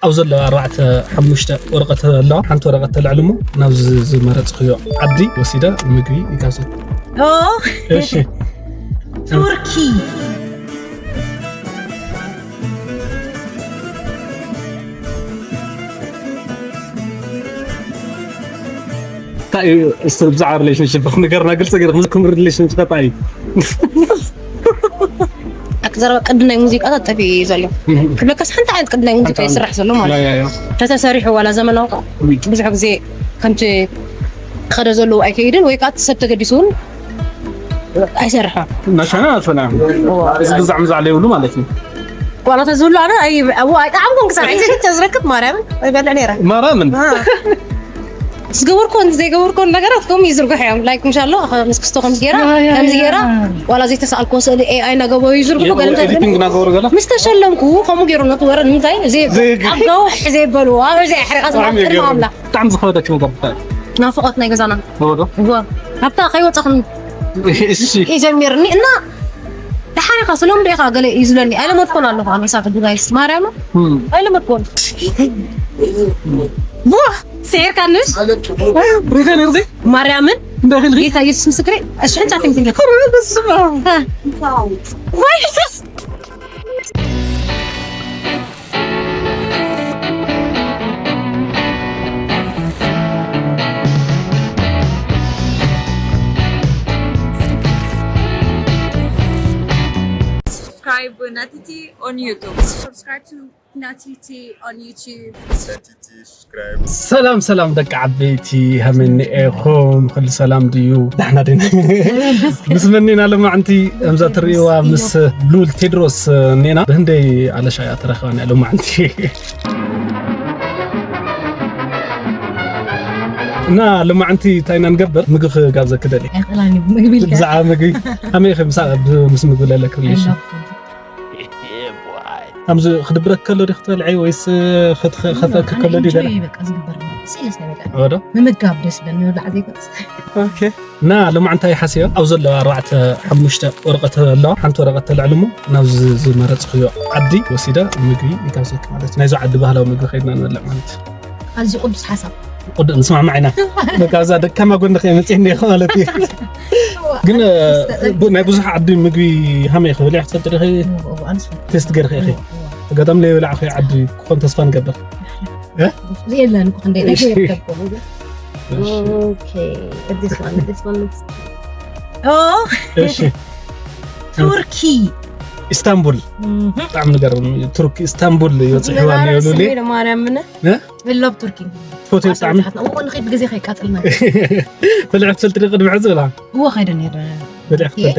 ኣብ ዘለዋ ኣርባዕተ ሓሙሽተ ወረቐት ኣለዋ። ሓንቲ ወረቐት ተልዕል እሞ ናብዚ ዝመረፅኽዮ ዓዲ ወሲደ ምግቢ ይጋብዘ። ኦ እሺ። ቱርኪ። እንታይ እዩ እስቲ ብዛዕባ ሪሌሽንሽፕ ንገርና፣ ግልፂ ገይርኩም ዝኩም ሪሌሽንሽፕ እንታይ እዩ? ኣቀዛረባ ቅዲ ናይ ሙዚቃታት ጠፊኡ እዩ ዘሎ። ክብለካስ ሓንቲ ዓይነት ቅዲ ናይ ሙዚቃ ይስራሕ ዘሎ ማለት እዩ። ተተሰሪሑ ዋላ ዘመናዊ ከዓ ብዙሕ ግዜ ከምቲ ከደ ዘለዉ ኣይከይድን ወይ ከዓ እቲ ሰብ ተገዲሱ እውን ኣይሰርሖ። ናሻና ኣፈና እዚ ግዛዕ ምዛዕ ለይብሉ ማለት እዩ። ዋላ ተዝብሉ ኣነ ኣይ- ኣብኡ ኣይጠዓምኩም ክሳብ ሕዚ ግን ተዝረክብ ማርያምን ኣይበልዕ ነይረ። ማርያምን ዝገበርኮን ዘይገበርኮን ነገራት ከምኡ ይዝርግሑ እዮም። ላይክ ምሻሎ ምስ ክስቶ ከምዚ ገይራ ከምዚ ገይራ ዋላ ዘይተሰኣልኮ ስእሊ ኤኣይ እናገበሩ ይዝርግሑ። ገለ እንታይ ኤዲቲንግ እናገበሩ ገለ ምስ ተሸለምኩ ከምኡ ገይሩ ነቲ ወረ ንምንታይ ዘይግ- ኣብ ጋውሕ ዘይበልዎ ኣብ እዚ ኣሕሪቓ ዝማብ ቅድሚ ኣምላኽ ብጣዕሚ ዝኸበደክ ነገር እንታይ እዩ? ናፍቖት ናይ ገዛና ዶ እዋ ካብታ ከይወፃኹም እሺ ይጀሚርኒ እና ደሓን ኢኻ ስሎም ዶ ኢኻ ገለ እዩ ዝብለኒ ኣይለመድኮን ኣለኹ ኣነ ሳቅ ጉዳይስ ማርያም እም። ኣይለመድኮን ዋ ሴርካንሽ ሪጋ ነርዚ ማርያምን እንዳኺል ጌታ ኢየሱስ ምስክሬ እሺ ሕንጫ ትምትንገ በስመ ኣብ ወይ Subscribe Natiti on YouTube. Subscribe to Natiti on YouTube. ሰላም ሰላም ደቂ ዓበይቲ ሃመኒ ኢኹም? ኩሉ ሰላም ድዩ? ዳሕና ዲና? ምስ መኒና ሎማዕንቲ ከምዛ ትርእይዋ ምስ ሉል ቴድሮስ እኔና ብህንደይ ኣለሻ እያ ተረኽባና ሎማዕንቲ። እና ሎማዕንቲ እንታይ ኢና ንገብር? ምግቢ ክጋብዘኪ ደሊ። ኣይኽእላን እዩ ምግቢ ኢልካ ብዛዕባ ምግቢ ከመይ ኢኺ? ምሳ ብ- ምስ ምግቢ ለለኪ ሪሌሽን ኣይላፍን ከምዚ ክድብረክ ከሎ ዲኺ ትበልዐይ ወይስ ክትኸ- ከፈክ ከሎ ዲ ኢንጆይ በልዐ? በቃ ዝግበር ስኢለ ስለ በልዐ ወዶ ምምጋብ ደስ ብለኒ ምብላዕ ዘይኮነስ ኦኬ እና ሎማዕንቲ እንታይ ሓስዮ ኣብ ዘለዋ ኣርባዕተ ሓሙሽተ ወረቐት ኣለዋ። ሓንቲ ወረቐት ተልዕል እሞ ናብዚ ዝመረፅኽዮ ዓዲ ወሲደ ምግቢ ይጋብዘኪ ማለት እዩ። ናይዚ ዓዲ ባህላዊ ምግቢ ከይድና ንበልዕ ማለት እዩ። ኣዝዩ ቅዱስ ሓሳብ ቅዱስ ንስማማዕ ኢና። በቃ እዛ ደካማ ጎንኺ እየ መፅየኒ ኢኹ ማለት እዩ። ግን እ፣ ብ- ናይ ብዙሕ ዓዲ ምግቢ ሃመይ ክብል እየ ክትፈልጢ ዲኺ? ኣንስ ቴስት ገርኺ ኢኺ? ኣጋጣሚ ለይበላዕኺ ዓዲ ክኾን ተስፋ ንገብር። የለን እኮ ክንደይ ነገር እሺ። ይርከብኩም Okay, this one, this one looks. ኦ እሺ ቱርኪ ኢስታንቡል ብጣዕሚ ንገርም ቱርክ ኢስታንቡል ይበፅሕዋ ነብሉ ማርያም ምነ እ? I love ቱርኪ ፎቶ ብጣዕሚ እዎ ንኸይድ ግዜ ከይቃጥልና ብልዕ ትፈልጥ ዲ ቅድሚ ሕዚ ብላ እዎ ከይደ ነይረ ብልዕ ክትፈልጥ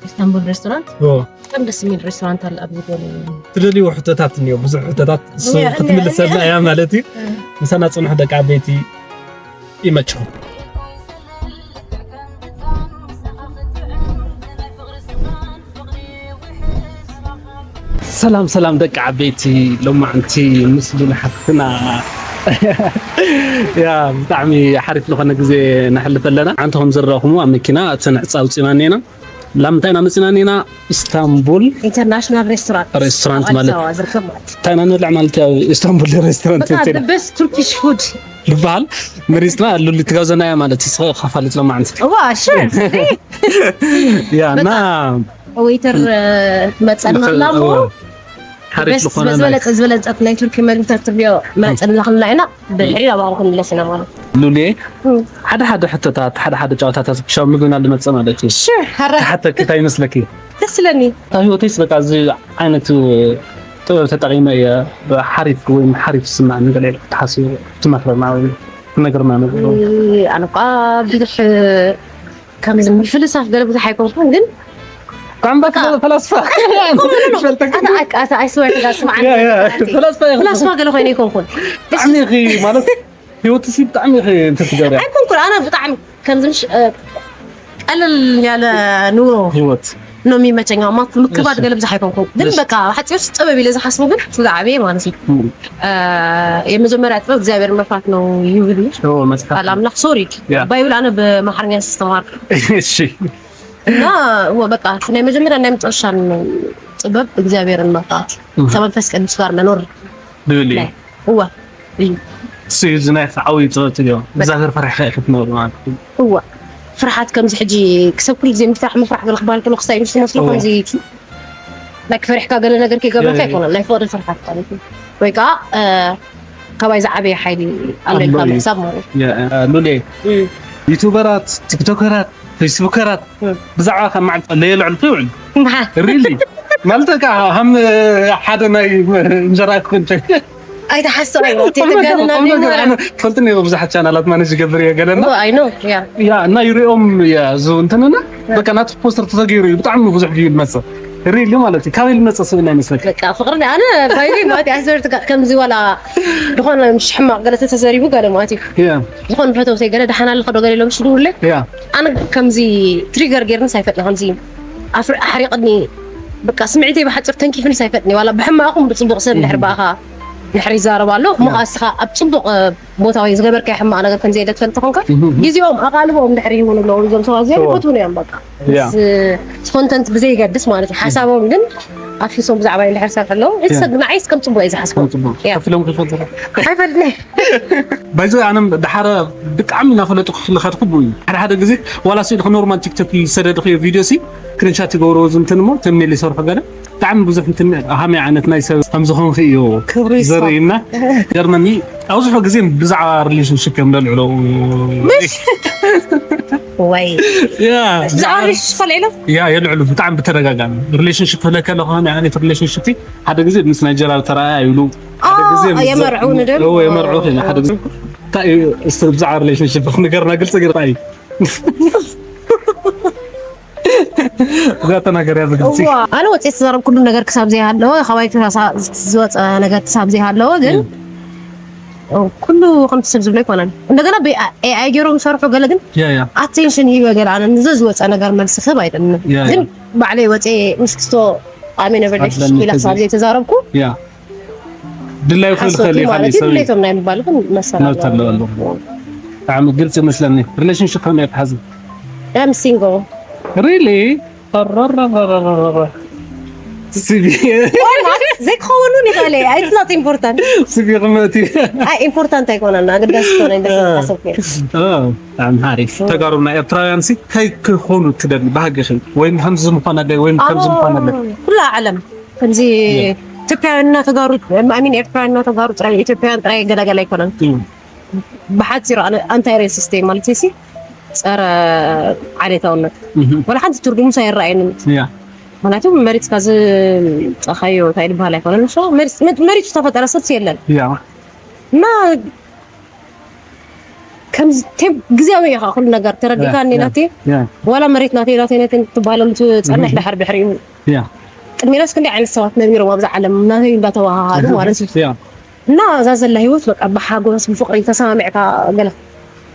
ኢስታንቡል ሬስቶራንት ኦ በጣም ደስ የሚል ሬስቶራንት አለ ኣብ ጎል ትደልይዎ ሕቶታት እኒኦ ብዙሕ ሕቶታት እሱ እኒኦ፣ ክትምልሰልና እኒኦ። እያ ማለት እዩ ምሳና ፅንሑ ደቂ ዓበይቲ ይመችኹም ሰላም ሰላም ደቂ ዓበይቲ ሎማዕንቲ ምስ ሉል ሓፍትና ያ ብጣዕሚ ሓሪፍ ዝኾነ ግዜ ነሕልፍ ኣለና ዓንተኹም ዝረኹሙ ኣብ መኪና እቲ ንዕፃ ውፅና እኒና ላምንታይ ኢና መፂና እኒና ኢስታንቡል ኢንተርናሽናል ሬስቶራንት ሬስቶራንት ኣብ ማለት ኣዲስ ኣበባ ዝርከብ ማለት እንታይ ኢና ንበልዕ ማለት እዩ ኢስታንቡል ሬስቶራንት በቃ ውፅና the best Turkish food ዝበሃል መሪፅና ሉል ትጋብዘና እያ ማለት እዩ ስኻ ፋልጥ ሎማዕንቲ ዋ ሽር ያ እና ዌይተር መፀና ላሞ ሓሪፍ ዝኾነ ናይ- ዝበለፀ ዝበለፀት ናይ ቱርኪ መግብታት ትብልዮ መፅና ክንላ ኢና ብድሕሪ ኣባል ክንምለስ ኢና ማለት ሉሌ ሓደ ሓደ ሕቶታት ሓደ ሓደ ጨዋታታት ክሻብ ምግብና ዝመፀ ማለት እዩ ሽር ሓራ ሓተኪ እንታይ ይመስለኪ ደስ ይለኒ ካብ ህይወተይስ በቃ እዚ ዓይነት ጥበብ ተጠቂመ እየ ሓሪፍ ወይ ሓሪፍ ዝስማዕ ነገር ክትሓስብ ትመክረና ወይ ትነግርና ነገር ኣነ ኳ ብዙሕ ከምዚ ምፍልሳፍ ገለ ብዙሕ ኣይኮንኩን ግን ጣዕምባ ፈላስፋ ኣታ ኣይስወር ስማዕ ፈላስፋ ፍላስፋ ገለ ኮይነ ኣይኮንኩን ብጣዕሚ ኢኺ ማለት ህይወትሲ ብጣዕሚ ኢኺ እንትን ትገብርያ ኣይኮንኩን ኣነ ብጣዕሚ ከምዚ ምሽ ቀለል ያለ ኑሮ ህይወት ነው የሚመቸኝ ማለት ምክባድ ገለ ብዙሕ ኣይኮንኩም ግን በቃ ሓፂዮስ ጥበብ ኢለ ዝሓስቡ ግን ዝዓበየ ማለት እዩ የመጀመሪያ ጥበብ እግዚኣብሔር መፍራት ነው ይብል መጽሓፍ ቃል ኣምላኽ ሶሪ ያ። ባይብል ኣነ ብማሓርኛ ዝተማር እሺ እና እዎ በቃ ናይ መጀመሪያ ናይ መጨረሻን ጥበብ እግዚኣብሔርን መፍራት ከመንፈስ ቅዱስ ጋር መኖር ልብል እዩ ናይ እዋ እዩ። እሱ እዩ እዚ ናይ ዓብዪ ጥበብ ትሪኦ። ብዛገር ፈሪሕካ ኢኻ ክትነብር ማለት እዩ። እዋ ፍርሓት ከምዚ ሕጂ ክሰብ ኩሉ ግዜ ምፍራሕ ምፍራሕ ገለ ክበሃል ከሎ ክሳይ ምስ ትመስሎ እዋ። ከምዚ ላይክ ፈሪሕካ ገለ ነገር ከይገብረካ ያ፣ ያ። ኣይኮነን ናይ ፍቕሪ ፍርሓት ማለት እዩ። ወይ ከዓ እ፣ ካባይ ዝዓበየ ሓይሊ ኣሎ ኢልካ ኣሎ እዩ። ምሕሳብ ማለት እዩ። ያ፣ ሉሌ እም። ዩቱበራት፣ ቲክቶከራት፣ ፌስቡከራት እም። ብዛዕባ ካብ መዓልቲ ለየልዕልኩ ይውዕል መሓ- ሪሊ ማለት ከዓ ሃም ሓደ ናይ እንጀራ ክኮን ኣይተሓስብ ኣይወት የተጋነና ቢማራ ትፈልጥኒ ብዙሓት ቻናላት ማኔጅ ይገብር እየ ገለና I know yeah ያ እና ይሪኦም እያ እዚ እንትንና በቃ ናቱ ፖስተር ተዘገይሩ እዩ ብጣዕሚ ብዙሕ ቪው ዝመፅእ ሪሊ ማለት እዩ ካበይ ዝመፅእ ስብና ይመስለካ በቃ ፍቅሪ ኣነ ባይዚ ማለት ኣስበርት ከምዚ ዋላ ዝኾነ ምሽ ሕማቅ ገለ ተተዘሪቡ ገለ ማለት እዩ ያ ዝኾነ ፈተውተይ ገለ ደሓን ኣለኸ ዶ ገለ ኢሎም ሽዱለ ያ ኣነ ከምዚ ትሪገር ጌርንስ ኣይፈጥነ ከምዚ ኣፍሪ ኣሕሪቅኒ በቃ ስምዒተይ ብሓፂር ተንኪፍንስ ኣይፈጥኒ ዋላ ብሕማቅኹም ብፅቡቅ ሰብ እንድሕር ብኣኻ ድሕሪ ይዛረብ ኣሎ እሞ ከዓ እስኻ ኣብ ፅቡቅ ቦታ ወይ ዝገበርካዮ ሕማቅ ነገር ከም ዘየለ ትፈልጥ ኮንካ ግዜኦም ኣቓልቦም ድሕሪ ይህቡን ኣለዉ እዞም ሰባት እዚኦም እዎ። ይፈትዉን እዮም በቃ ያ። ምስ ኮንተንት ብዘይገድስ ማለት እዩ ሓሳቦም ግን ኣፊሶም ብዛዕባ እንድሕር ሰርሕ ኣለዉ እቲ ሰብ ንዓይስ ከም ፅቡቅ እዩ ዝሓስቦ ከም ፅቡቅ ያ። ከፊሎም ክፈልጡ ኣይፈልጥን ባይዞ ኣነ ድሓረ ብጣዕሚ እናፈለጡ ክልኸድኩ ብኡ ሓደ ሓደ ግዜ ዋላ ስኢልክ ኖርማል ቲክቶክ ይሰደድክዮ ቪድዮ ሲ ስክሪንሻት ይገብርዎ ዝንትን እሞ ተሜል ይሰርሑ ገለ ብጣዕሚ ብዙሕ እንትን ሃመይ ዓይነት ናይ ሰብ ከም ዝኾንክ እዩ ክብሪ ይስፋ። ዘርእና ገርመኒ ኣብዝሖ ግዜ ብዛዕባ ሪሌሽንሽፕ እዮም ለልዕሎ ወይ ያ ብዛዕባ ሪሌሽንሽፕ ኣልዒሎም ያ የልዕሉ ብጣዕሚ ብተደጋጋሚ ሪሌሽንሽፕ ክብለካ ኣለኹ ከሆነ ዓይነት ሪሌሽንሽፕ ሓደ ግዜ ምስ ናይጀራ ተረኣያ ይብሉ ሓደ ግዜ ምስ- የመርዑ ንደም? እዎ፣ የመርዑ ከይና ሓደ ግዜ እንታይ እዩ እስቲ ብዛዕባ ሪሌሽንሽፕ ንገርና ግልፂ ገይርና እዩ እዛ ተናገር ያዘ ግልፂ እዋ ኣነ ወፅየ ተዛረብ ኩሉ ነገር ክሳብ ዘይሃለወ ካባይ ክሳሳ ዝወፀ ነገር ክሳብ ዘይሃለወ ግን ኩሉ ከምቲ ሰብ ዝብሎ ኣይኮነን እንደገና ብኤኣይ ገይሮም ዝሰርሑ ገለ ግን ያ ያ ኣቴንሽን ሂበ ገለ ኣነ ንዘ ዝወፀ ነገር መልሲ ክህብ ኣይደልን ያ፣ ግን ያ። ባዕለይ ወፅየ ምስ ክስቶ ኣሜን ሪሌሽንሽፕ ኢላ ክሳብ ዘይተዛረብኩ ያ ድላዩ ክብል ሓሶት ይኽእል እዩ እዩ ማለት ካልእ እዩ ሰብ እዩ ድሌቶም ናይ ምባል ግን መሰል መብት ኣለዎ ኣለዎ ብጣዕሚ ግልፂ ይመስለኒ ሪሌሽንሽፕ ከመይ ትሓዝ I'm single ሪሊ ሲቪ ዘይክኸውን እውን ይኽእል እዩ it's not important ሲቪ ክመት እዩ ኣይ ኢምፖርታንት ኣይኮነን ኣገዳሲ ዝኾነ እንደሰብ ሓሰብ ብጣዕሚ ሓሪፍ ተጋሩና ኤርትራውያን ሲ እንታይ ክኾኑ ትደሊ ባህግኺ ወይም ከምዚ ምዃነለይ ወይም ከምዚ ምዃነለይ ኩላ ዓለም ከምዚ ኢትዮጵያውያን እናተጋሩ ሚን ኤርትራውያን እናተጋሩ ጥራይ ኢትዮጵያውያን ጥራይ ገለገለ ኣይኮነን ብሓፂሩ ኣንታይ ሬሲስት ማለት ሲ ፀረ ዓሌታውነት ወላ ሓንቲ ትርጉምስ ኣይረኣየንን ያ ምክንያቱ መሪፅካ ዝፀኻዮ እንታይ ዝበሃል ኣይኮነን ሶ መሪፁ ዝተፈጠረ ሰብስ የለን ያ እና ከምዚ ግዜያዊ ኢኻ ኩሉ ነገር ተረዲእካ እኔ ናቴ ዋላ መሬት ናቴ ናቴ ናቴ ትባሃለሉ ትፀንሕ ድሓር ድሕሪኡ ቅድሜናስ ክንደይ ዓይነት ሰባት ነቢሮም ኣብዛ ዓለም ናተይ እንዳተባሃሃሉ ማለት እዩ እና እዛ ዘላ ህይወት በቃ ብሓጎስ ብፍቅሪ ተሰማሚዕካ ገለ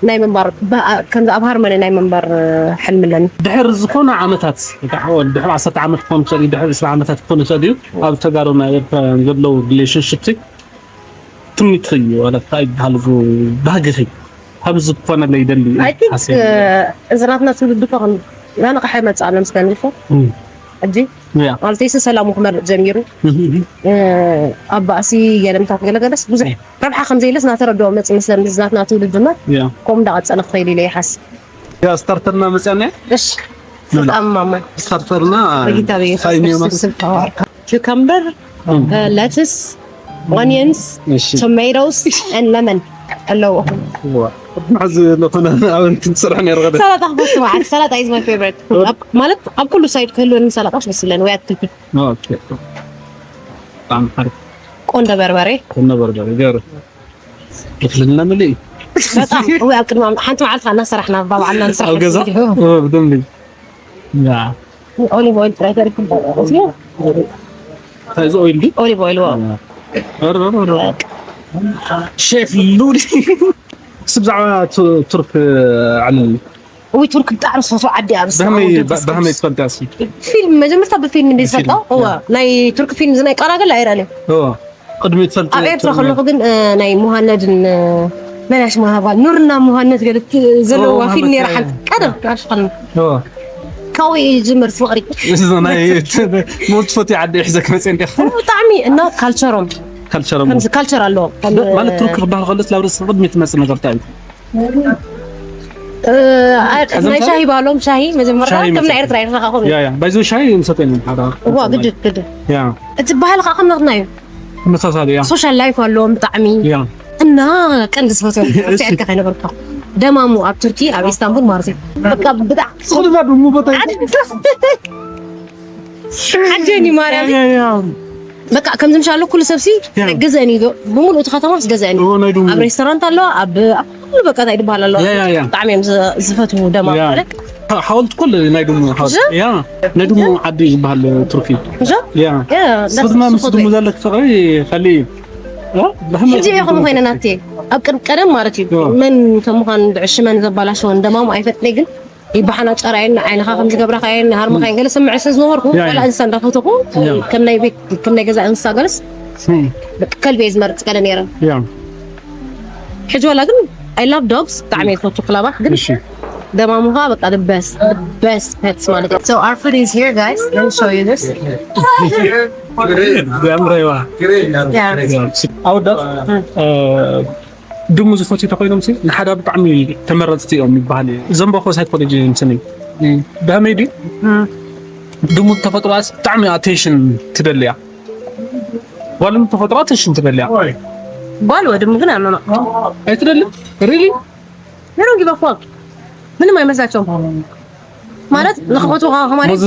ናይ ምንባር ከምዚ ኣብ ሃርመኒ ናይ ምንባር ሕልሚ ኣለኒ ድሕር ዝኾነ ዓመታት ድሕር ዓሰርተ ዓመት ክኾን ይኽእል ድሕር ዕስራ ዓመታት ክኾን ይኽእል እዩ ኣብ ተጋሩ ናይ ኤርትራውያን ዘለዉ ሪሌሽንሽፕ ትምኒትኺ እዩ ዋላ እንታይ ይበሃል እዚ ባህግኺ ከምዚ ክኾነለይ ይደሊ እዚ ናትና ትውልዲ እኮ ከም ናንቕሓ ይመፅእ ኣሎ ምስለኒ እኮ ሕጂ ማለት ሲ ሰላሙ ክመርፅ ጀሚሩ ኣብ ባእሲ ገለምታት ገለገለስ ብዙሕ ረብሓ ከም ዘይለስ ናተረድኦ መፅ ምስለኒ እዚ ናትና ትውልዲ እምበር ከምኡ እንዳቐፀለ ክኸይድ ኢለ ይሓስብ ስታርተርና መፅኣና እሺ በጣም ማማ ስታርተርና በጌታ በኢየሱስ ክርስቶስ ስም ተባረክ። ኪውከምበር፣ ለትስ፣ ኦኒየንስ፣ ቶሜቶስ and ለመን ኣለዎ። ሕዚ ለኾነ ኣብ እንትን ስራሕ ነይረ ቀደ ሰላጣ ክፈቱ ማለት ሰላጣ is my favorite food። ኣብ- ማለት ኣብ ኩሉ ሳይድ ክህልወኒ ሰላጣ ደስ ይብለኒ ወይ ኣትክልቲ። ኦኬ ብጣዕሚ ሓሪፍ ቆንዶ በርበሬ ኮነ በርበሬ ገሩ ይኽልልና ምልእ እዩ በጣም ወይ ኣብ ቅድሚ ሓንቲ መዓልቲ እናሰራሕና ባባዕልና ንስራሕ ኣብ ገዛ ብደንብ ኦሊቭ ኦይል ጥራይ ተሪፉ እዚ ኦይል ድዩ ኦሊቭ ኦይል ሼፍ ሉሊ ስብ ዛዕባ ቱርክ ዓለም ወይ ቱርክ ብጣዕሚ ዝፈትዋ ዓዲ ኣብ ብሃመይ ትፈልጥ ያሲ ፊልም መጀመርታ ብፊልም እንደ ዝፈልጣ እዋ ናይ ቱርክ ፊልም ዝናይ ቃና ገለ ኣይራለ ቅድሚ ትፈልጥ ኣብ ኤርትራ ከለኹ ግን ናይ ሙሃነድን መናሽ ማሃባል ኑርና ሙሃነድ ገለ ዘለዋ ፊልም ነይራ ሓንቲ ቀደም ክኣሽኸልና ካብኡ ይጅምር ፍቕሪ ሞት ፈትዩ ዓዲ ይሕዘክ መፅአ እንዲኻ ብጣዕሚ እና ካልቸሮም ካልቸር ከምዚ ካልቸር ኣለዎ። ከም ማለት ቱርክ ክበሃል ከሎ ናብ ርእሲ ቅድሚ ትመጽእ ነገር እንታይ እዩ? እ፣ አ- ናይ ሻሂ ባህሎም ሻሂ መጀመርያ ሻሂ ከም ናይ መሰለኝ። ኤርትራ ይረኻኸቡ። ያ ያ ባይዞ ሻሂ እንሰተን ሓደ ዋ ግድድ ግድድ ያ እቲ ባህል ከዓ ከም ናትና እዩ። ተመሳሳሊ ያ ሶሻል ላይፍ ኣለዎም ብጣዕሚ ያ እና ቀንዲ ዝፈትዎ ኣስያድካ ከይነበርካ ደማሙ ኣብ ቱርኪ ኣብ ኢስታንቡል ማለት እዩ። በቃ ብጣዕሚ ጽኹልና ድሙ ቦታ ሓጀኒ ማርያም ያ ያ በቃ ከምዚ ምሻሎ ኩሉ ሰብሲ ያ። ገዘን እዩ። ብምሉእ እቲ ከተማስ ገዘን እዩ። ኦ ናይ ድሙ ኣብ ሬስቶራንት ኣለዋ ኣብ ኣብ ኩሉ በቃ እንታይ ድበሃል ኣለዋ። ያ ያ ያ ብጣዕሚ እዮም ዝ- ዝፈትዉ ደማ ያ ማለት ሓወልቲ ኩሉ ናይ ድሙ ሓወልቲ እዛ? ያ ናይ ድሙ ዓዲ ዝበሃል ቱርኪ እዛ ያ ያ ስድማ ምስ ዝፈትዎ ድሙ እዩ። ዘለክ ፍቕሪ ፈሊ ሕጂ እየ ከምኡ ኮይነ ናትየ ኣብ ቅድሚ ቀደም ማለት እዩ ያ። መን ከም ምዃን ዕሽመን ዘባላሸወን ደማሙ ኣይፈጥነ ግን ይባሓና ጨራየን ዓይንኻ ከም ዝገብረኻየን ሃርምኻየን ገለ ስምዕ ስለ ዝነበርኩ ያ፣ ያ። ዋላ እንስሳ እንዳፈተኹ ያ። ከም ናይ ቤት ከም ናይ ገዛ እንስሳ ገለስ እም፣ ከልቢ እየ ዝመርፅ ገለ ነይረ ያ ሕጂ ዋላ ግን I love dogs ብጣዕሚ እየ ዝፈቱ ክላባት ግን እሺ ደማሙኻ በቃ the best the best pets ማለት እዩ so our food is here guys let me show you this ያምረዋ yeah ኣወዳት ድሙ ዝፈትዩ ተኮይኖም ሲ ንሓዳ ብጣዕሚ ተመረፅቲ እዮም ይበሃል እዩ ዘንበኮ ሳይኮሎጂ እንትን እዩ ብሃመይ ድዩ ድሙ ተፈጥሮስ ብጣዕሚ ኣቴንሽን ትደልያ ጓል ተፈጥሮ ኣቴንሽን ትደልያ ጓል ወድሙ ግን ኣኖኖ ኣይትደልም ሪሊ ምንም give a fuck ምንም ኣይመስላቸውም ማለት ንክፈትወካ ከማን ሞዚ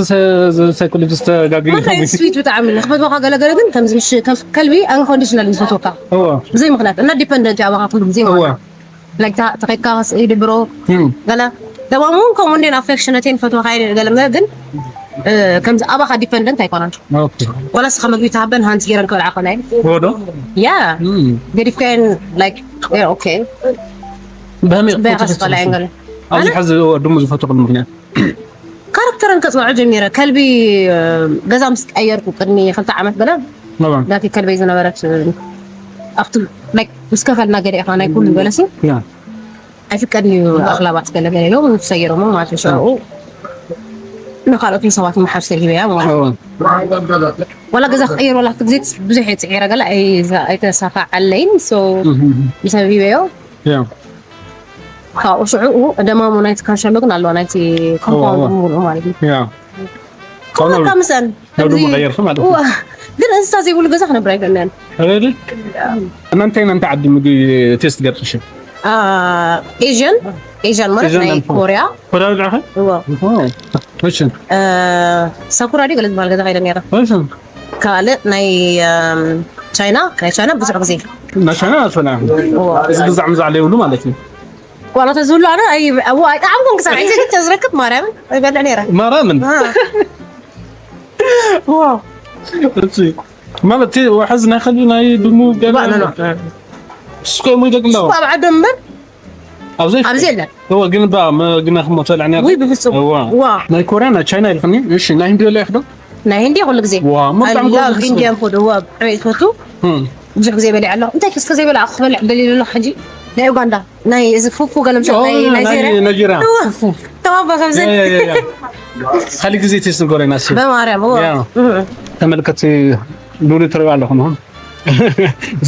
ሳይኮሎጂስት ተጋግዩ ስዊት ብጣዕሚ ንክፈትወካ ገለገለ ግን ከምዚ ምሽ ከም ከልቢ ኣንኮንዲሽናል ዝፈትወካ እወ ብዘይ ምክንያት እና ዲፐንደንት ኣባካ ኩሉ ግዜ እወ ማለት ላይክ ተኸካ ይድብሮ እም፣ ገለ ደማሙ ከምኡ እንዴን ኣፌክሽነቴን ፈትወካ ገለ ግን እ፣ ከምዚ ኣባኻ ዲፐንደንት ኣይኮነን ኦኬ ዋላ ስኻ መግቢ ተሃበን ሃንስ ገይረን ክበልዓ ከላ ወዶ ያ እም፣ ገዲፍካየን ላይክ ኦኬ ብሃመይ ጽበያ ከስፈላ የንገለ ኣብዚ ሕዚ እወ ድሙ ዝፈትኹሉ ምክንያት ካራክተረን ከፅንዖ ጀሚረ ከልቢ እ፣ ገዛ ምስ ቀየርኩ ቅድሚ ክልተ ዓመት በለ እወ ዳቲ ከልበይ ዝነበረት እ፣ ኣብቲ ላይክ ምስ ከፈልና ገለ ኢኻ ናይ ኩሉ በለሲ ያ ኣይፍቀድን እዩ ኣኽላባት ገለ ገለ ኢሎም ሰይሮሞ ማለት እዩ ሽዑ ንካልኦት ሰባት መሓር ሰብ ሂበያ ማለት እዩ እወ ዋላ ገዛ ክቅይር ዋላ ግዜ ብዙሕ እየ ፅዒረ ገለ ኣይ- ኣይተሳካዓለይን so እም፣ ንሰብ ሂበዮ ያ ካብኡ ሽዑ ደማሙ ናይቲ ካንሸሎ ግን ኣለዋ ናይቲ ኮምፓውንድ እወ። ሙሉ ማለት እዩ ያ ከመካ ምሰን ናብ ድሙ ቀየርኩ ማለት እዩ። እዋ፣ ግን እንስሳ ዘይብሉ ገዛ ክነብር ኣይክእልን ረዲ እናንተ እናንተ ዓዲ ምግቢ ቴስት ገርጥሽ ኤዥን ኤዥን ማለት ኤዥን ናይ ኣንፎ። ኮርያ ኮዳዊ ድዓኸ እዋ እሺ እ፣ ሳኩራ ድዩ ገለ ዝበሃል ገዛ ከይደ ነይረ እሺ ካልእ ናይ እም፣ ቻይና ናይ ቻይና ብዙሕ ግዜ ናሻና ኣሶና እዚ ግዛዕ ምዛዕ ለይብሉ ማለት እዩ ዋላ ተዝብሉ ኣነ ኣይ- ኣብኡ ኣይጠዓምኩም ክሳብ ሕዚ ግን ተዝረክብ ማርያምን ኣይበልዕ ነይረ ማራምን እ፣ ዋው እሺ ማለት እቲ ዋሕዝ ናይ ከልቢ ናይ ድሙ ገና ዋ፣ ኖ፣ ኖ። ስኮ ሙይ ደግ እንዳው እኮ ኣብ ዓዶም እምበር ኣብዚ ኣብዚ የለን እወ ግን ባ መግና ክሞ ተልዕና ውይ ብፍፁም እዋ ዋ ናይ ኮርያ ናይ ቻይና ኢልክኒ እሺ ናይ ህንዲ ለያ ክዶ ናይ ህንዲ ኩሉ ግዜ ዋ ሞ ብጣዕሚ I love ጎበዝ Indian food እዋ ብጣዕሚ እየ ዝፈቱ እም። ብዙሕ ግዜ በሊዐ ኣለኹ እንታይ ክስከ ዘይበላ ክበልዕ ደሊሉ ኣለኹ ሕጂ ናይ ኡጋንዳ ናይ እዚ ፉፉ ገለ ምሸት ናይ ናይጄርያ ናይጄርያ ተዋባ ከምዚ ካልእ ግዜ ቴስት ንገረና ሲ በማርያም እዋ ያ። ተመልከት ሉሉ ትሪባ ኣለኹም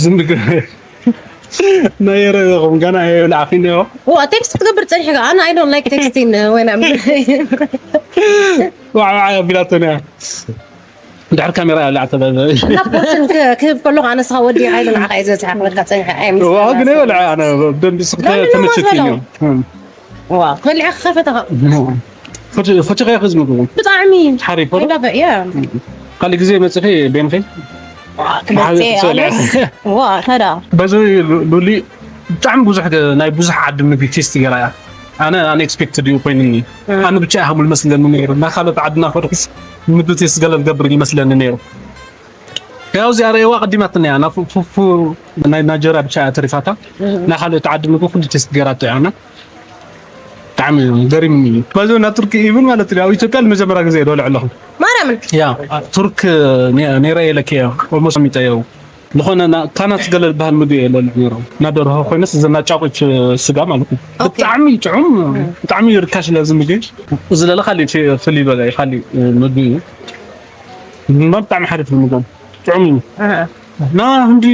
ዝምግ ናይ የረኹም ገና የብልዓኺ እኒኦ ዋ ቴክስት ክትገብር ፀኒሕካ ኣነ I don't like texting when I'm ዋዕዋዕ ኣቢላቶን እያ ድሕር ካሜራ እያ ብላዕ ተበለ እና ፖርሽን ክ- ክህብ ከለኹ ኣነስኻ ወዲ ሓይሉ ንዓኻ እየ ዝበፅሓ ክበልካ ፀኒሐ ዋ ግን የበልዐ ኣነ ብደንቢ ስክ ተመችክኒ ዋ በሊዐ ክኸፈተኻ ፈትኻ ክዝምግቡ ብጣዕሚ ሓሪፍ I love it yeah ካልእ ግዜ መፅኺ ቤንኺ ክመፅእ ሰለ ዋ ታዳ በዚ ሉሊ ብጣዕሚ ብዙሕ ናይ ብዙሕ ዓዲ ምግቢ ቴስት ገይራ እያ ኣነ ኣንኤክስፔክትድ እዩ ኮይንኒ ኣነ ብቻ ይሃሙል መስለኒ ነይሩ ናይ ካልኦት ዓድና ፈርስ ምግቢ ቴስት ገለ ዝገብር ይመስለኒ ነይሩ ያው እዚኣ ርእዋ ቀዲማትና እያ ናብ ፉፉ ናይ ናጀራ ብቻ እያ ተሪፋታ ናይ ካልኦት ዓዲ ምግቢ ኩሉ ቴስት ገይራቶ እያ እና ብጣዕሚ ገሪምኒ እዩ በዚ ናብ ቱርኪ ኢቭን ማለት እዩ ኣብ ኢትዮጵያ ንመጀመርያ ግዜ ዶልዕ ኣለኹ ማርያምን ያ ቱርክ ኔረ የለክ እያ ኦልሞስት ሚጠየው ዝኾነ ካናት ገለ ዝበሃል ምግቢ እየ ለልዕ ነይሮም እና ደርሆ ኮይነስ እዘና ጫቁች ስጋ ማለት እዩ ብጣዕሚ ጥዑም ብጣዕሚ ርካሽ ለዚ ምግቢ እዚ ለለ ካሊእ ፍልይ በለ ካሊእ ምግቢ እዩ እማ ብጣዕሚ ሓሪፍ ምግቦም ጥዑም እዩ ና ህንዲ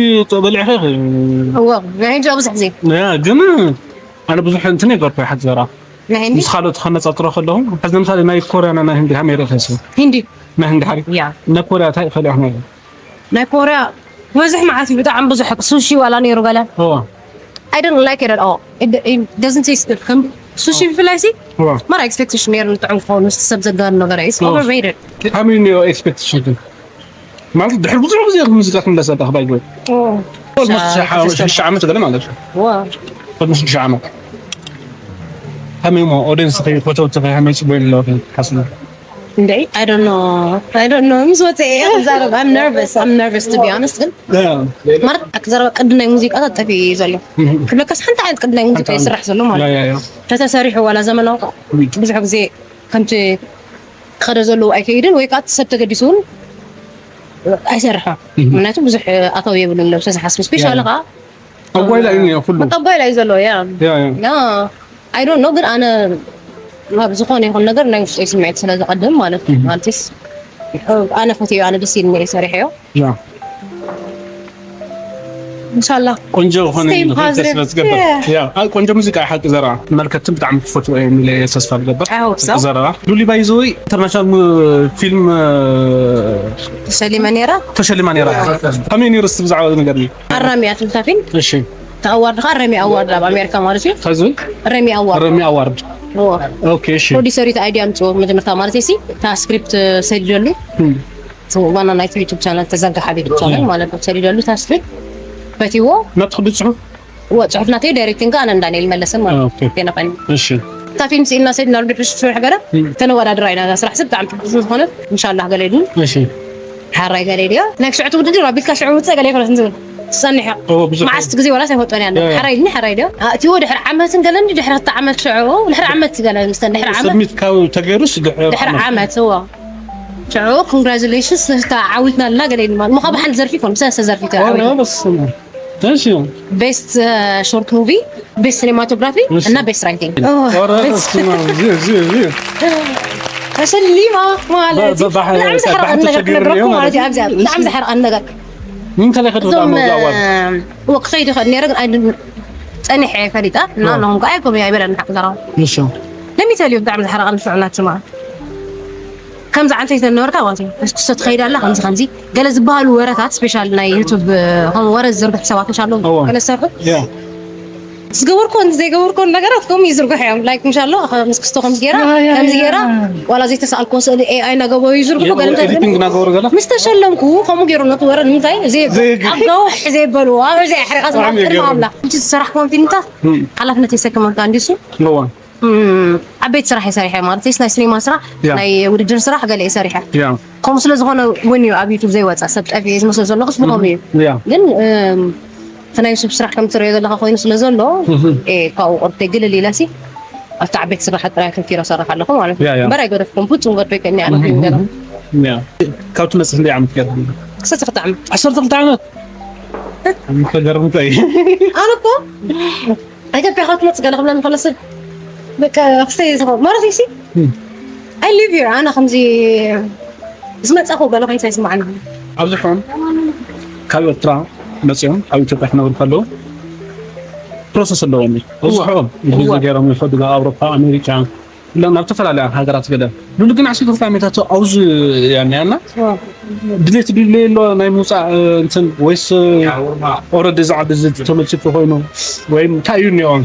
በሊዕኸ ኢኺ? እዎ ናይ ህንዲ ብዙሕ ግዜ ያ ግን ኣነ ብዙሕ እንትን የገርኩ ሓቂ ዘራ ናይ ህንዲ ምስ ካልኦት ከነፃፅሮ ከለኹ ሕዚ ንምሳሌ ናይ ኮርያና ናይ ህንዲ ከመይ ርኢኸ? ሂንዲ ናይ ህንዲ ሓሪ ያ ናይ ኮርያ እንታይ ይኸልያ ከመይ ናይ ኮርያ በዝሕ መዓት እዩ ብጣዕሚ ብዙሕ ሱሺ ዋላ ነይሩ ገለ እዋ I don't like it at all. It, it doesn't taste good. ከም ሱሺ ብፍላይ ሲ እዋ ማራ ኤክስፔክቴሽን ነይሩ ንጥዑም ክኸውን ምስቲ ሰብ ዘጋኑ ነገር እዩ። It's overrated. ከመይ ነዮ ኤክስፔክቴሽን ግን ማለት ድሕሪ ብዙሕ ግዜ ሙዚቃ ክንዳ ሰዳኽ ባይ ጎይ ኦልሞስት ሽዱሽተ ዓመት ገለ ማለት እዩ ዋ ቅድሚ ሽዱሽተ ዓመት ከመይ ሞ ኦዲየንስ ኸ ፈተውቲ ኸ ከመይ ፅበዩ ኣለዎ ሓስቡ እንዴ I don't know. I don't know. ምስ ወፀ እየ ክዛረብ። I'm nervous. I'm nervous to be honest. ግን ማለት ኣክዘረባ ቅዲ ናይ ሙዚቃ ተጠፊ እዩ ዘሎ ክብለካስ ሓንቲ ዓይነት ቅዲ ናይ ሙዚቃ ይስራሕ ዘሎ ማለት ያ ያ ያ ተተሰሪሑ ዋላ ዘመናዊ ብዙሕ ግዜ ከምቲ ከደ ዘለዎ ኣይከይድን ወይ ከዓ እቲ ሰብ ተገዲሱ እውን ኣይሰርሖ ምክንያቱ ብዙሕ ኣታዊ የብሉን ለው ተዝሓስብ ስፔሻሊ ከዓ ኣጓይላ እዩ ነዮ ኩሉ መቀባይ ላይ ዘሎ ያ ያ ያ ያ I don't know ግን ኣነ ኣብ ዝኾነ ይኹን ነገር ናይ ውሽጠይ ስምዒት ስለ ዝቐድም ማለት እዩ ማለትስ ኣነ ፈትዮ ኣነ ደስ ኢልኒ እየ ሰሪሐዮ ያ እንሻላ ቆንጆ ዝኾነ Stay ንኽእል positive. ተስፋ ዝገብር Yeah. ያ ኣብ ቆንጆ ሙዚቃ ሓቂ ዘራ መልከትን ብጣዕሚ ክፈትዎ እዮም ኢለ እየ ተስፋ ዝገብር I hope so. ዘራ ሉሊ ባይዘወይ ኢንተርናሽናል ፊልም ተሸሊመ ነይራ ተሸሊማ ነይራ ከመይ ነይሩ እስቲ ብዛዕባ እዚ ነገር እዩ ኣራሚ እያ ትብል እታ ፊልም እሺ እቲ ኣዋርድ ከዓ ረሚ ኣዋርድ ኣብ ኣሜሪካ ማለት እዩ ከዚ ረሚ ኣዋርድ ረሚ ኣዋርድ እዎ። ኦኬ እሺ ፕሮዲሰሪት ኣይዲያ ኣምፅዎ መጀመርታ ማለት ሲ እታ ስክሪፕት ሰዲደሉ ዋና ናይቲ ዩቱብ ቻናል ተዘርግሓ ዩቱብ ቻናል ማለት ነው ሰዲደሉ እታ ስክሪፕት ፈትዎ ናብቲ ክዲ ፅሑፍ እዎ ፅሑፍ ናተይ ዳይሬክቲንግ ኣነ እንዳንኤል መለሰን ማለት ኦኬ። ነው ገና ቀኒ እሺ እታ ፊልም ስኢልና ሰዲና ርዲ ፕሽ ሽሕ ገለ ተነወዳድራ ኢና እዛ ስራሕ ሲ ብጣዕሚ ትብዙ ዝኾነት እንሻላ ገለ ድዩ እሺ ሓራይ ገለ ድዮ ናይ ክስዕቱ ውድድር ኣቢልካ ሽዑ ውፅእ ገለ ይፈለስ ንዝብል ዝፀኒሐ ኦ ብዙሕ መዓስቲ ግዜ ዋላ ኣይፈልጦን እያ ሓራይ ድኒ ሓራይ ድዮ ኣእትዎ ድሕሪ ዓመትን ገለ እንዲ ድሕሪ ክልተ ዓመት ሽዑ ድሕሪ ዓመት ገለ ምስተን ድሕሪ ዓመት ሰብሚት ካብ ተገይሩስ ድሕሪ ድሕሪ ዓመት እዎ ሽዑ ኮንግራጁሌሽንስ ንስታ ዓዊትና ኣለና ገለ ድማ ምኻ ብሓንቲ ዘርፊ ይኮን ብሰለስተ ዘርፊ ኦረ በስመ እሺ ቤስት ሾርት ሙቪ ቤስት ሲኔማቶግራፊ እሺ። እና ቤስት ራይቲንግ ኦረ በስመ እሺ እሺ እሺ ተሸሊማ ማለት እዩ ብ- ብ- ባሕ- ብጣዕሚ ዝሕርቐኒ ባሕቲ ነገር ተሸጊሩ ክነግረኩም ነይሩ ማለት እዩ ማለት ኣብዚኣ ብጣዕሚ ዝሕርቐኒ ነገር ምንታይ ኸ ትብላ እዞም መውዛ ዋል ወ ክኸይድ ይኽእል ነይረ ግን ኣይድ- ፀኒሐ እየ ፈሊጠ እና ኣለኹም ከዓ ኣይኮም ኣይበለን ሓቂ ዘረባ እሺ ለሚተልዩ ብጣዕሚ ዝሕርቐኒ ሽዑ ናትሽማ ከምዚ ዓንተይ ተነበርካ ማለት እዩ ክስቶ ትኸይድ ኣላ ከምዚ ከምዚ ገለ ዝበሃሉ ወረታት ስፔሻል ናይ ዩቱብ ከም ወረ ዝዝርግሑ ሰባት ምሽ ኣለዉ እዎ። ገለ ዝሰርሑ ያ ዝገበርኮን ዘይገበርኮን ነገራት ከምኡ ይዝርግሑ እዮም ላይክ ምሽ ኣሎ ምስ ክስቶ ከምዚ ገይራ ያ፣ ያ፣ ከምዚ ያ። ገይራ ዋላ ዘይተሰኣልኮ ስእሊ ኤኣይ እናገበሩ ይዝርግሑ ገለ እንታይ ኤዲቲንግ እናገበሩ ገለ ምስ ተሸለምኩ ከምኡ ገይሩ ነቲ ወረ ንምንታይ ዘይግ- ኣብ ገውሕ ዘይበልዎ ኣብ ዘይሕርቃ ብጣዕሚ ዝማቅር ይገርም። ኣብላ ሕጂ ዝሰራሕኮን ፊልምታት ሓላፍነት ይሰክመልካ እንዲሱ እዋ ዓበይቲ ስራሕ ይሰርሐ ማለት ስ ናይ ሲኒማ ስራሕ ያ። ናይ ውድድር ስራሕ ገለ ይሰርሐ ያ ከምኡ ስለ ዝኾነ እውን እዩ ኣብ ዩቱብ ዘይወፃ ሰብ ጠፊ ዝመስሎ ዘለኹስ ብኸምኡ እዩ ያ ግን እም፣ እቲ ናይ ዩቱብ ስራሕ ከም ትሪኦ ዘለካ ኮይኑ ስለ ዘሎ እህ። እ፣ ካብኡ ቁርተይ ግልል ኢለሲ ኣብቲ ዓበይቲ ስራሓት ጥራይ ኣተኪረ ሰርሕ ኣለኹ ማለት እዩ ያ፣ ያ። እምበር ኣይገደፍኩም ፍፁም ገዶ ይከኒ ኣነ ገና ያ ካብ ትመፅእ ክንደይ ዓመት ገርም ክሰቲ ክጣዕሚ ዓሰርተ ክልተ ዓመት ተገርምከ እዩ ኣነ እኮ ኢትዮጵያ ካብ ትመፅእ ገለ ክብለኒ ከለስ በቃ ክስተይ ዝኸ ማለት እዩ ሲ I live here ኣነ ከምዚ ዝመፀኹ ገለ ኮይንሳ ይስማዓኒ ኣብዝሖም ካብ ኤርትራ መፂኦም ኣብ ኢትዮጵያ ክነብሩ ከለዉ ፕሮሰስ ኣለዎም እዩ ኣብዝሖም ቪዛ ገይሮም ይኸዱ ናብ ኣውሮፓ ኣሜሪካ ኢሎም ናብ ዝተፈላለዩ ሃገራት ገለ ሉሉ ግን ዓሰርተ ክልተ ዓመታት ኣብዚ ያና ድሌት ድሌ ኣሎ ናይ ምውፃእ እንትን ወይስ ኦረዲ እዚ ዓዲ እዚ ተመልሲፉ ኮይኑ ወይም እንታይ እዩ እኒኦም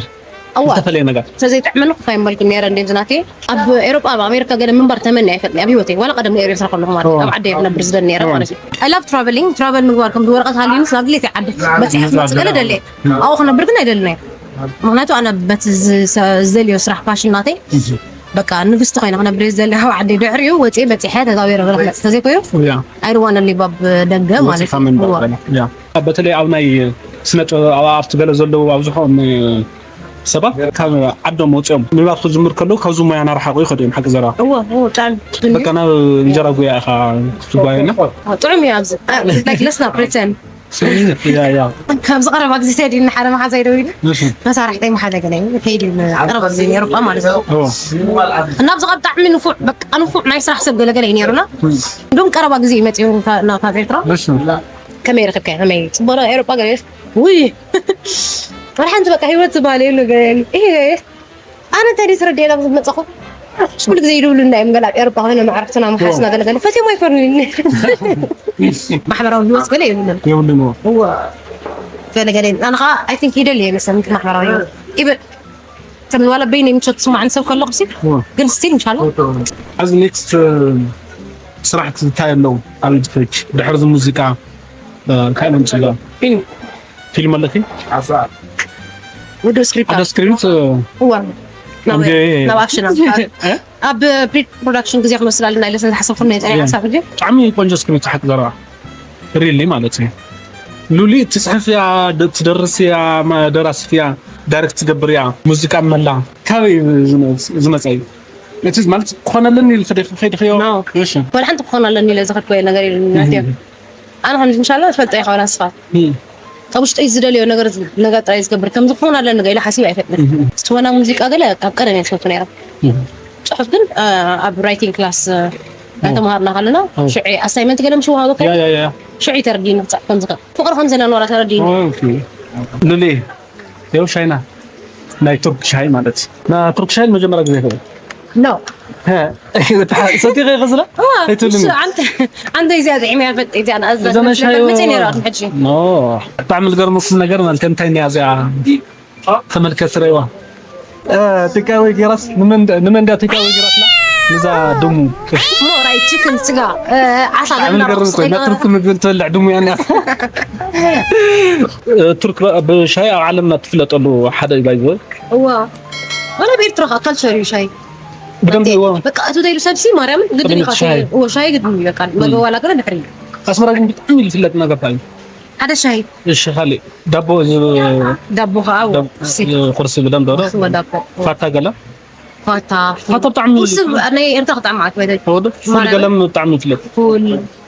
እዋ ዝተፈለየ ነገር ተዘይጥዕመኒ ክፋይ መልኩ ነረ እንዴ ዝናቴ ኣብ ኤሮጳ ኣብ ኣሜሪካ ገለ ምንባር ተመኒ ኣይፈልኒ ኣብ ህይወተይ ዋላ ቀደም ኤርትራ ከለኹ ማለት እዩ። ኣብ ዓደ ክነብር ዝደል ነረ ማለት እዩ I love traveling travel ምግባር ከም ወረቀት ሃልዩኒ ስለ ድሌት ዓደ በፂሐ ክመፅእ ገለ ደለ ኣብኡ ክነብር ግን ኣይደልናዮ ምክንያቱ ኣነ በቲ ዝሰ- ዝደልዮ ስራሕ ፓሽን ናተይ በቃ ንግስቲ ኮይነ ክነብር ዝደሊ ኣብ ዓደ ድሕሪኡ ወፂ በፂሐ ተዛዊረ ገለ ክመፅእ ተዘይኮይኑ ያ I don't want to live ኣብ ደገ ማለት ወፂኻ ምንባር እዩ ገለ ያ በተለይ ኣብ ናይ ስነ ጥበብ ኣብ ኣርት ገለ ዘለዉ ኣብዝሖም ሰባት ካብ ዓዶም ወፂኦም ምንባር ክጅምር ከለዉ ካብዚ ሞያ ናርሓቁ ይኸዱ እዮም ሓቂ ዘረባ እዎ እዎ ጣን በቃ ናብ እንጀራ ጉያ ኢኻ ትጓየና ጥዑም እዩ ኣብዚ like let's not pretend ያ ያ ካብዚ ቀረባ ግዜ ሰዲኒ ሓደ መሓዛይ ደው ኢሉ መሳርሕተይ መሓዘ ገለ ከይድ ቀረባ ግዜ ነይሩ ማለት እዩ እዎ እናብዚ ካብ ብጣዕሚ ንፉዕ በቃ ንፉዕ ናይ ስራሕ ሰብ ገለገለ እዩ ነይሩና ግን ቀረባ ግዜ እዩ መፅኡ ካብ ኤርትራ እሺ ከመይ ረኺብካዮ? ከመይ? ጽቡቕ ዶ? ኤውሮጳ ገለ? ውይ! ወላ ሓንቲ በቃ ህይወት ዝበሃል የሉ ገለ የሉ። ይሄ ገለ? ኣነ እንታይ ድዩ ተረዲኤ ናብ መጻኹ? ኩሉ ግዜ ይድውሉ እንዳዮም ገለ ኣብ ኤውሮጳ ኮይኖም ኣዕርኽትና መሓዝና ገለ ገለ ፈትዮም ኣይኮኑን። ማሕበራዊ ህይወት ገለ የብሉን። የብሉን፣ እዎ። እዎ። ገለ ገለ ኣነ ኸኣ I think ይደሊ እየ መሰለኒ ማሕበራዊ ህይወት። ኢቨን ከም ዋላ በይነይ ምቾት ዝስማዓኒ ሰብ ከለኹ ሲ እዎ። ግን ስቲል ኢንሻላህ። ኣብዚ ኔክስት ስራሕቲ እንታይ ኣለዉ? ኣብ ኢድኺ ድሕሪ እዚ ሙዚቃ እንታይ መምፅላ? ፊልም ኣለኪ? ወዲ ስክሪፕት ሓደ ስክሪፕት እዋ ናብ እንዴ? ናብ ኣክሽን ኣብ እ? ኣብ ፕሪ ፕሮዳክሽን ግዜ ክንወስድ ኣለና ኢለ ስለ ዝሓሰብኩ ናይ ጸኒሐ ያ። ሓሳብ ሕጂ። ብጣዕሚ ቆንጆ ስክሪፕት ሓቂ ዘረባ ሪሊ ማለት እዩ። ሉሊ ትጽሕፍ እያ፣ ደ- ትደርስ እያ፣ ማ- ደራሲት እያ፣ ዳይሬክት ትገብር እያ፣ ሙዚቃ መላ ካበይ ዝመ- ዝመጸ እዩ? እቲ ማለት ክኾነለኒ ኢልክ ዲኺ ከይድክዮ? ኖ። እሺ። ወላ ሓንቲ ክኾን ኣለኒ ኢለ ዝኸድኩ ነገር የለን ናትዮ። ኣነ ከም ምሻላ ዝፈልጦ ይኸውን ኣስፋ እም። ካብ ውሽጠይ ዝደልዮ ነገር ነገር ጥራይ ዝገብር ከም ዝኸውን ኣለኒ ገለ ሓሲብ ኣይፈልጥን እም። ስትወና ሙዚቃ ገለ ካብ ቀደም እየ ዝፈቱ ነይረ እም። ጽሑፍ ግን አ፣ ኣብ ራይቲንግ ክላስ እ። እናተምሃርና ከለና እም። ሽዑ ኣሳይመንት ገለ ምስ ወሃበካ ያ ያ ያ ሽዑ ተረዲኒ ክፅሕፍ ከም ዝኽእል ፍቕሪ ከም ዘለና ዋላ ተረዲኒ ኦኬ። ሉሊ ይኸው ሻይና ናይ ቱርክ ሻይ ማለት ና ቱርክ ሻይ መጀመሪያ ግዜ ይኸው ኖ ሰቲኸ ይኸዝላ እዋ ኣይትብልኒ እሱ ኣንተ ኣንተ እዚኣ ጥዒመያ ፈጥ እዚኣ ንኣዘዘ እዛ ናይ ሻሂ መቼ ነይራ ሕጂ ኖ ብጣዕሚ ዝገርመኩም ነገር ማለት እንታይ እኒኣ እዚኣ ተመልከት ረይዋ ቴካወይ ጌራስ ንመን ንመን ዳ ቴካወይ ጌራትና ንዛ ድሙ ሞራይ ቺክን ስጋ ዓሳ ብጣዕሚ ዝገርም እኮ ኢና ቱርክ ምግቢ ትበልዕ ድሙ እያ እኒኣ ቱርክ ብሻሂ ኣብ ዓለምና ትፍለጠሉ ሓደ እዩ ባይዘወይ እዋ ወላ ብኤርትራ ከዓ ካልቸር እዩ ሻሂ ብደንብ እዎ በቃ እቱ ዘይሉ ሰብሲ ማርያምን ግድን እዩ ሻሂ እዎ ሻሂ ግድን እዩ በቃ መገብ ዋላ ገለ ድሕሪ እዩ ኣስመራ ግን ብጣዕሚ እዩ ዝፍለጥ ነገር ታይ ሓደ ሻሂ እሺ ካሊእ ዳቦ ዳቦ ከዓ እዎ ቁርሲ ቁርሲ ብደንብ ዶ ቁርሲ ወዳቦ ፋታ ገለ ፋታ ፋታ ብጣዕሚ ቁርሲ ናይ ኤርትራ ክጣዕም ዓት ወደ ወደ ፉል ማርያም ገለም ብጣዕሚ ይፍለጥ ፉል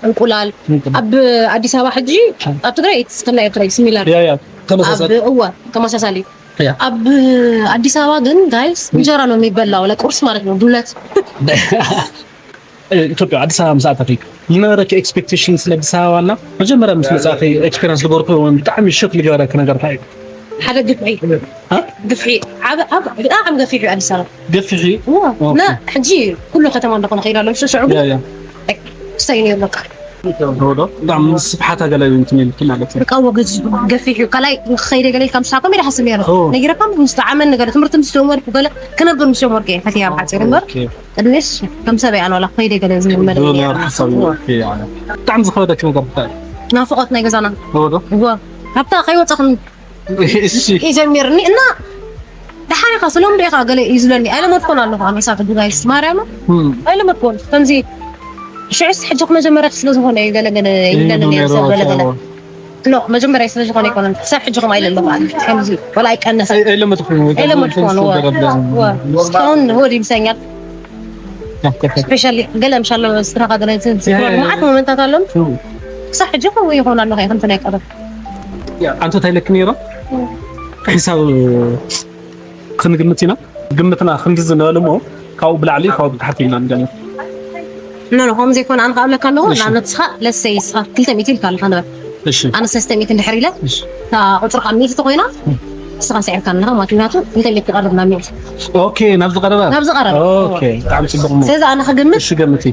እንቁላል እንቁላል። ኣብ ኣዲስ ኣበባ ሕጂ ኣብ ትግራይ it's ከና ኤርትራ ሲሚላር ያ ያ ተመሳሳሊ ኣብ እዋ ተመሳሳሊ ያ። ኣብ ኣዲስ ኣበባ ግን ጋይስ እንጀራ ነው የሚበላው ለቁርስ ማለት ነው ዱለት ኢትዮጵያ ኣዲስ ኣበባ ምስ ኣተኺ ዝነበረኪ ኤክስፔክቴሽን ስለ ኣዲስ ኣበባ እና መጀመርያ ምስ መጻእኺ ኤክስፔሪንስ ዝገበርኩ ወይ ብጣዕሚ ሾክ ዝገበረኪ ነገር እንታይ እዩ ሓደ ግፍዒ እ? ግፍዒ ዓብ ዓብ ብጣዕሚ ገፊሕ እዩ ኣዲስ ኣበባ ገፊሕ እዩ ዋ ኦኬ። እና ሕጂ ኩሉ ከተማ እንደኾነ ከይዳ ኣሎ ሽዑ ያ ያ ክስታይ ነይሩ በቃ ዶ ብጣዕሚ ስፍሓት ኣገላቢ እንትን ኢልኪ ማለት እዩ በቃ ወገዝ ገፊሕ እዩ ካልኣይ ክኸይደ ገለ ኢልካ ምሳኩም ኢለ ሓስብ ነይረ ኦ። ነጊረካ ምስ ጠዓመኒ ገለ ትምህርቲ ምስ ጀመርኩ ገለ ክነብር ምስ ጀመርኩ እየ ፈትያ ኣብ ሓፂር እምበር ኦኬ። ቅድሚስ ከም ሰብ እያ ኣልዋላ ከይደ ገለ ዝብል መደብ ዶ ነይሩ። ነበር ሓሳብ ኦኬ፣ ያው። ብጣዕሚ ዝኸበደኪ ነገር እንታይ እዩ? ናፍቖት ናይ ገዛና ዶ ዶ? እዎ ካብታ ከይወፃኹም እሺ ይጀሚርኒ እና ደሓን ኢኻ ስሎም ዶ ኢኻ ገለ እዩ ዝብለኒ ኣይለመድኮን ኣለኹ ኣነ ሳብ ሕጂ ጋይስ ማርያም እም። ኣይለመድኮን ከምዚ ሽዑስ ሕጂ መጀመርያ ስለ ዝኾነ እዩ ገለ ገለ ይብለኒ ነይሩ ሰብ ገለ ገለ ኖ መጀመርያ ስለ ዝኾነ ኣይኮነን ክሳብ ሕጂ ከም ኣይለለኹ ኣነ ከምዚ ወላ ኣይቀነሰ ኣይ- ኣይለመድኩን ወይ ኣይለመድኩን፣ ከምዚ ወ- ደረጃ። ወ- እስካሁን ሆድ ይብሰኛል ስፔሻሊ ገለ ምሻሎ ስራኻ ገለ ዝዝክሮ ያ፣ ያ፣ ያ። መዓት ሞመንታት ኣሎም ክሳብ ሕጂ ከምኡ ይኾን ኣለኹ እየ ከምቲ ናይ ቀደም ኣንተ እንታይ ኢለኪ ነይሮ? ሒሳብ ክንግምት ኢና ግምትና ክንዲ ዝነበለ እሞ ካብኡ ብላዕሊ ካብኡ ብታሕቲ ኢና ንገምት። ኖ ኖ ከምኡ ዘይኮነ ኣነ ከኣብለካ ኣለኹ እሺ። ንኣብነት ንስኻ ለሰይ ንስኻ ክልተ ሚእቲ ኢልካ ኣለኻ ንበል እሺ። ኣነ ሰለስተ ሚእቲ እንድሕር ኢለ እሺ። እታ ቁፅርካ ሚእቲ ተኮይና ንስኻ ስዒርካ ኣለኻ ማለት እዩ ምክንያቱ ክልተ ሚእቲ ቀርብ ናብ ሚእቲ ኦኬ ናብዚ ቀረበ ናብዚ ቀረበ ኦኬ ብጣዕሚ ፅቡቅ እሞ ስለዚ ኣነ ክግምት እሺ ገምቲ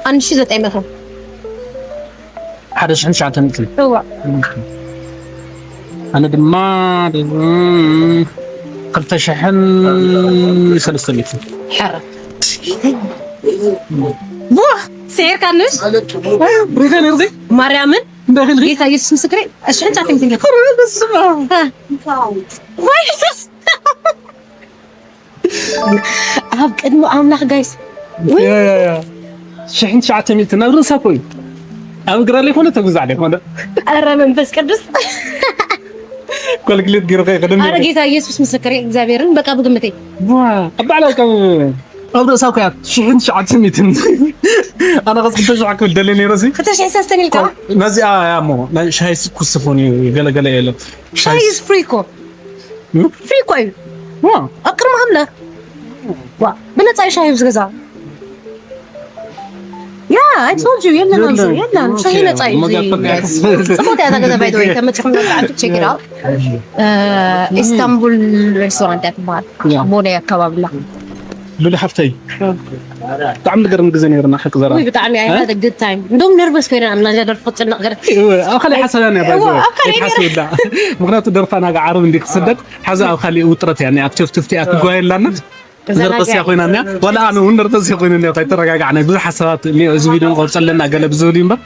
ኣንድ ሺ ዘጠኝ መቶ ሓደ ሽሕን ትሽዓተ ሚእትን እዋ ኣነ ድማ ክልተ ሽሕን ሰለስተ ሚእትን ሕረ ዋ ስዒርካንስ ሪኢኻ ነርዚ ማርያምን እንዳኺልኺ ጌታ ኢየሱስ ምስክረይ ሽሕን ትሽዓተ ሚእትን ጌታ በስመ ኣብ። ወይ ኢየሱስ ኣብ ቅድሚ ኣምላኽ ጋይስ ሽሕን ትሽዓተ ሚእቲ ናብ ርእሳ እኮ እዩ ኣብ እግራ ዘይኮነ ተጉዛዕ ዘይኮነ ኣረ መንፈስ ቅዱስ ኮልግሌት ገይሩ ከይኸደኒ ኣረ ጌታ ኢየሱስ ምስክር እግዚኣብሔርን በቃ ብግምተይ ኣብ ባዕላ ከም ኣብ ርእሳ እኮ እያ ሽሕን ትሽዓተ ሚእትን ኣነ ኸስ ክልተ ሽሕ ክብል ደልየ ነይረ ሲ ክልተ ሽሕ ሰለስተን ኢልካ ነዚኣ እያ እሞ ናይ ሻሂ ስኩስፎን እዩ ገለገለ የለን ሻሂ is free እኮ ፍሪ እኮ እዩ ኣብ ቅድሚ ኣምላኽ ዋ ብነፃ እዩ ሻሂ ኣብዚ ገዛ። Yeah, I told you የለን ኣብዚ የለን ሻሂ ነፃ እዩ። ጽቡቅ ያታ ገዛ ባይ ወይ ተመጽኹም ነፃ check it out. ኢስታንቡል ሬስቶራንት እያ ትበሃል። ቦሌ ኣካባቢና። ሉሊ ሓፍተይ ብጣዕሚ ዝገርም ግዜ ነይርና ሓቂ ዘራ። ብጣዕሚ I had a good time። እንደውም ነርቨስ ኮይና ኣላ ደርፊ ክጭነቕ ገለ። ኣብ ካልእ ሓሳብ እያ ነያ ባይዘ ኣብ ካልእ ሓስብላ። ምክንያቱ ደርፋ ናጋ ዓረብ እንዲ ክስደድ ሓዚ ኣብ ካልእ ውጥረት እያ ኣብ ቸፍትፍቲ እያ ትጓየ ኣላና። ነርቨስ እያ ኮይና እኒያ ዋላ ኣነ እውን ነርቨስ እያ ኮይነ እኒያ ከይተረጋጋዕና ብዙሕ ሓሳባት እኒኦ እዚ ቪድዮ ንቆርፀ ኣለና ገለ ብዝብል እዩ እምበር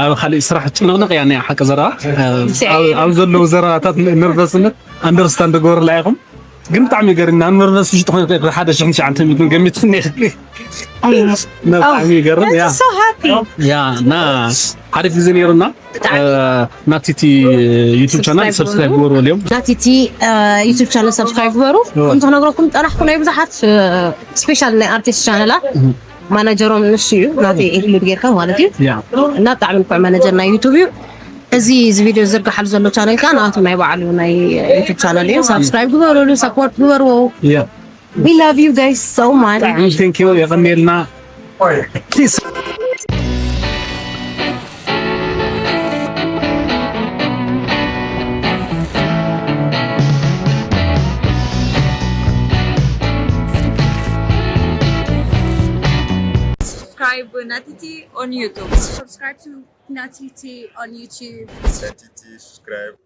ኣብ ካልእ ስራሕ ጭንቕንቕ እያ እኒያ ሓቂ ዘረባ ኣብ ዘለዉ ዘረባታት ነርቨስነት understand ግበርላ ኢኹም። ግን ብጣዕሚ ይገርም ናብ ዩኒቨርሲቲ ውሽጢ ኮይነ ሓደ ሽሕን ትሽዓተ ሚእትን ገሚት ነይረ። ብጣዕሚ ይገርም ያ So happy. ያ እና ሓሪፍ ግዜ ነይሩና። ናቲቲ ዩቱብ ቻናል ሰብስክራይብ ግበሩ እዮም። ናቲቲ ዩቱብ ቻናል ሰብስክራይብ ግበሩ። ከምቲ ክነግረኩም ጠላሕኩ ናይ ብዙሓት ስፔሻል ናይ ኣርቲስት ቻነላት ማናጀሮም ንሱ እዩ ናቲ ኢንክሉድ ጌርካ ማለት እዩ። ያ እና ብጣዕሚ ንፉዕ ማናጀር ናይ ዩቱብ እዩ። እዚ እዚ ቪድዮ ዝዝርግሓሉ ዘሎ ቻነል ከኣ ናቱ ናይ ባዕሉ ናይ ዩቱብ ቻነል እዩ። ሳብስክራይብ ግበሩሉ፣ ሰፖርት ግበርዎ። ያ We love you guys so much. ብጣዕሚ ቴንኪዩ የቐንየልና። ፒስ Subscribe Natiti on YouTube. Subscribe to Natiti on YouTube. Natiti subscribe.